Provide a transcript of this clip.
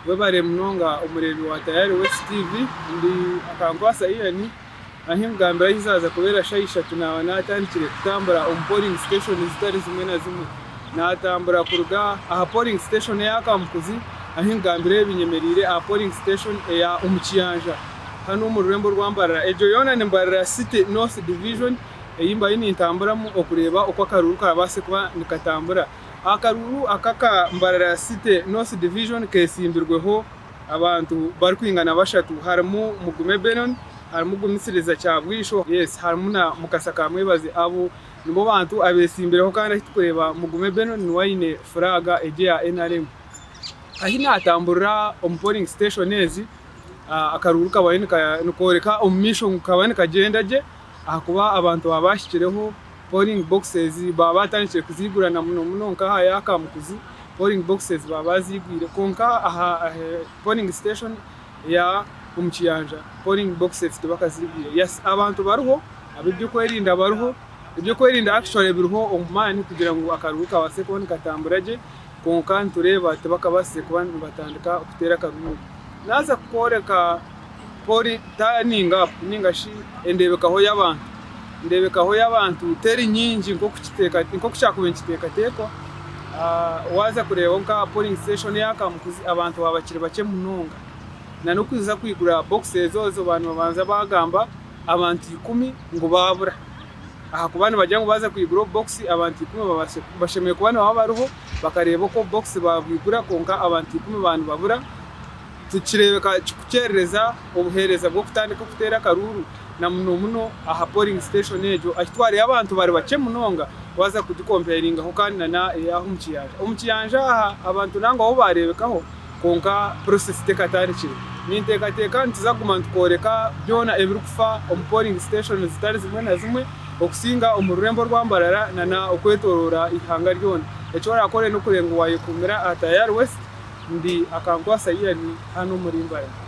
Webare munonga omureebi wa Tayari West TV, ndi Akankwasa Ian, ahi nkugambira ahi zaaza kubeera shaaha ishatu naaba naatandikire kutambura omu polling station zitari zimwe na zimwe. Naatambura kuruga aha polling station eya Kamukuzi ahi nkugambira ebi nyemereire aha polling station eya Omukiyanja hanu omu rurembo rwa Mbarara. Egyo yoona ni Mbarara City North Division ei mbayo nintamburamu okureeba oku akaruuru karabaase kuba nikatambura. Akaruuru aka aka Mbarara City North Division ketsimbirweho abantu barikwingana bashatu harimu Mugume Benon, harimu Gumisiriza Kyabwisho, yes harimu na Mukasa Kamwebaze. Abo nibo bantu abetsimbireho kandi ahu turikureeba Mugume Benon niwe aine furaaga egi eya NRM. Ahi natamburira omu polling station ezi, akaruuru kabaire nikoreka omu maisho ngu kabaire nikagyenda gye ahakuba abantu baaba bahikireho Polling boxes baaba batandikire kuzigura na muno muno nka aha ya Kamukuzi polling boxes baaba bazigwire kwonka aha polling station eya omu Kiyanja polling boxes tibakazigwire. Yes abantu bariho, ab'ebyokwerinda bariho, ebyokwerinda actually biriho omu maani kugira ngu akaruuru kabaase kuba nikatambura gye kwonka nitureeba tibakabaasize kuba nibatandika kuteera akaruuru. Naaza kukworeka polling turning up ninga shi endeebekaho y'abantu. Endeebekaho y'abantu teri nyingi nk'oku kyakubaire nikiteekateekwa. Waaza kureeba nka polling station eya Kamukuzi abantu baaba bakiri bakye munonga. N'okuza kwigura bokisi ezo ezo baaba nibabanza baagamba abantu ikumi ngu baabura. Ahakuba nibagira ngu baaza kwigura obubokisi abantu ikumi bashemereire kuba nibaba bariho bakareeba oku obubokisi baabwigura kwonka abantu ikumi baaba nibabura. Tikireebeka kikukyerereza obuheereza bw'okutandika okuteera akaruuru na muno muno aha polling station egyo ahi twareeba abantu bari bakye munonga waaza kugikompeeringaho kandi na na ey'aha omu Kiyanja. Omu Kiyanja aha abantu nangwa bo baareebekaho kwonka process tekatandikire. Ninteekateeka nituza kuguma nitukworeka byona ebirikufa omu polling station zitari zimwe na zimwe okusinga omu rurembo rwa Mbarara na na okwetoroora eihanga ryona. Eki oraakore n'okureeba ngu waayekuumira aha Tayari West. Ndi Akankwasa Ian hanu omuri Mbarara.